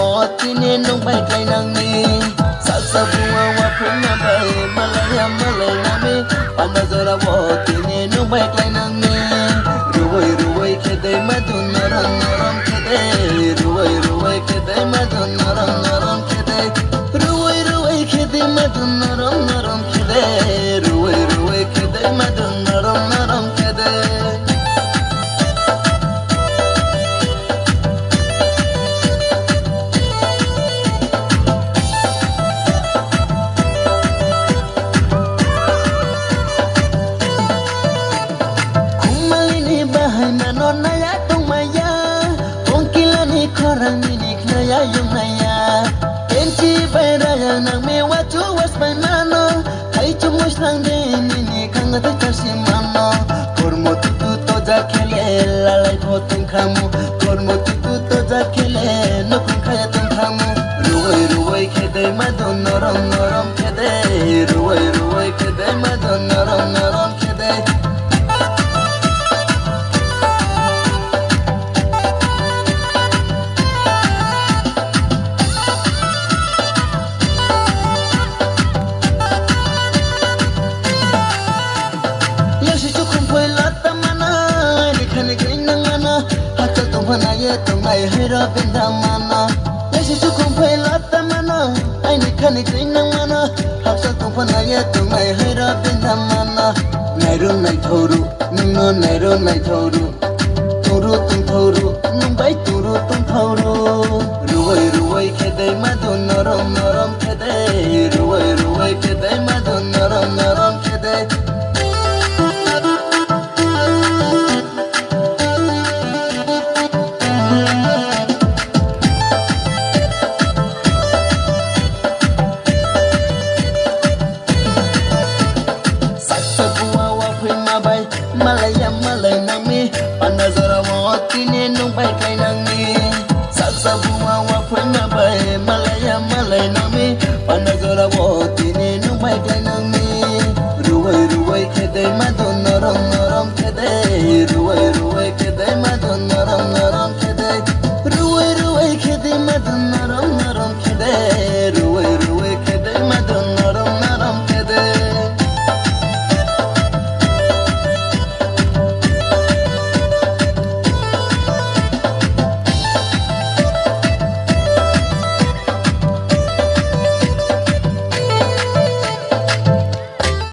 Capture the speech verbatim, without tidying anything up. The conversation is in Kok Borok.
O tini nwng bai khlai nangni, salsa buma waphwima bai malaya malai nangni, panda jora o tini nwng bai khlai nangni. Ruwai ruwai khe de madun norom norom khe de, ruwai ruwai khe de madun norom norom khe de, ruwai ruwai khe de madun norom norom khe de, ruwai ruwai khe de madun norom norom khe de. Khumali ni bahai mano naya tongmaya, Ongkila ni khorang ni niknaya yungnaya. Penchi bai raya nang me wachu was bai mano, hai chu muslang de nini khang de chasi mano. Kormo tutu toja khele lalai pho tong khamu, kormo tutu toja khele nokong khaya tong khamu. Ruwai ruwai khe de madon norom norom khe de, ruwai ruwai khe de madon norom norom khe de. Yasi chukhum phoi lata mana, ani khani kring nang mana, hakchal tong phana ye tong nai hai ra binda mana. Yasi chukhum phoi lata mana, ani khani kring nang mana, hakchal tong phana ye tong nai hai ra binda mana. Nairu naithoru, nungno nairu naithoru. Turu tungthoru, nungbai turu tungthoru. Ruwai ruwai khe de madon norom norom khe de, ruwai ruwai khe de madon norom norom khe de. Saksa bua wa phui ma bai, malaya malai nangmi, panda jora wo tini nung bai kai nangmi. Saksa bua wa phui ma bai, malaya malai nangmi, panda jora wo tini nung bai kai nangmi. Ruwai ruwai khe de madon norom norom khe de, ruwai